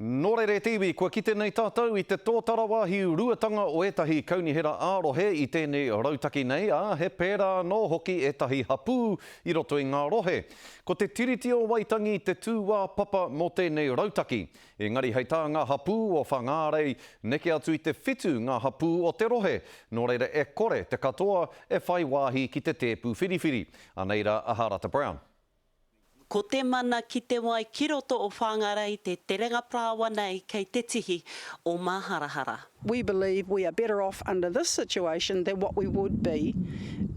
Nō reira e te iwi, kua kite nei tātou i te tōtara wāhi ruatanga o ētahi kaunihera ā-rohe i tēnei rautaki nei, ā, he pērā anō hoki ētahi hapū i roto i ngā rohe. Ko te Tiriti o Waitangi te tūāpapa mō tēnei rautaki. Engari hei tā ngā hapū o Whangārei, neke atu i te whitu ngā hapū o te rohe, nō reira e kore te katoa e whai wāhi ki te tēpu whiriwhiri. Anei rā a Harata Brown. Ko te mana ki te wai ki roto o Whangarei te terenga parāoa nei kei te tihi o Māharahara. We believe we are better off under this situation than what we would be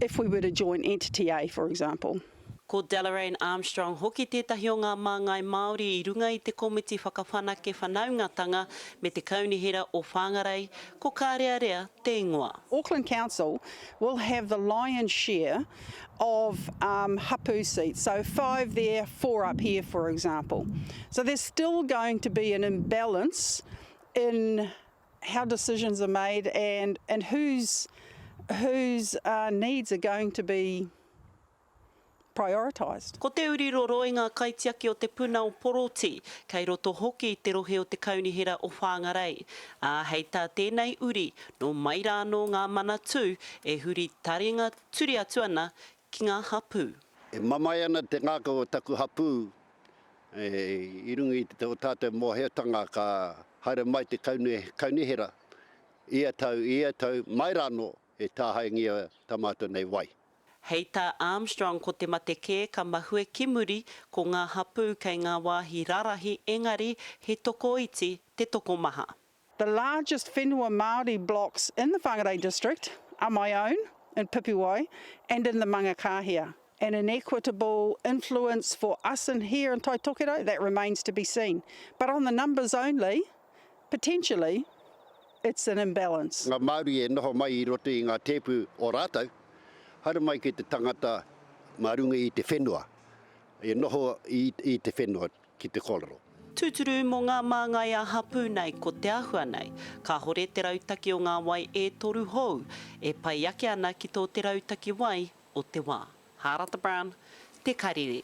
if we were to join Entity A, for example. Ko Deloraine Armstrong hoki tētahi o ngā māngai Māori i runga i te Komiti Whakawhanake Whanaungatanga me te Kaunihera o Whangarei, ko Kārearea te ingoa. Auckland Council will have the lion's share of um, hapu seats, so five there, four up here, for example. So there's still going to be an imbalance in how decisions are made and, and whose, whose uh, needs are going to be prioritised. Ko te uri roro i ngā kaitiaki o te puna o Poroti, kei roto hoki i te rohe o te kaunihera o Whangarei. Ā, hei tā tēnei uri, nō mai rā anō ngā manatū e huri taringa Turi atu ana ki ngā hapū. E mamae ana te ngākau o taku hapū i runga i tō tātou mōhiotanga ka haere mai te kaunihera ia tau, ia tau, mai rānō e tāhaengia tā mātou nei wai. Hei tā Armstrong ko te mate kē ka mahue ki muri ko ngā hapū kei ngā wāhi rarahi engari he tokoiti te tokomaha. The largest whenua Māori blocks in the Whangarei district are my own in Pipiwai and in the Mangakāhia. An inequitable influence for us in here in Tai Tokerau, that remains to be seen. But on the numbers only, potentially, it's an imbalance. Nga Māori e noho mai i roto i nga tēpu o rātou, haere mai ki te tangata ma runga i te whenua, e noho i te whenua ki te kōrero. Tūturu mō ngā māngai ā-hapū nei ko te āhua nei, kāhore te rautaki o ngā wai e toru hou e pai ake ana ki tō te rautaki wai o te wā. Hārata Brown, Te Karere.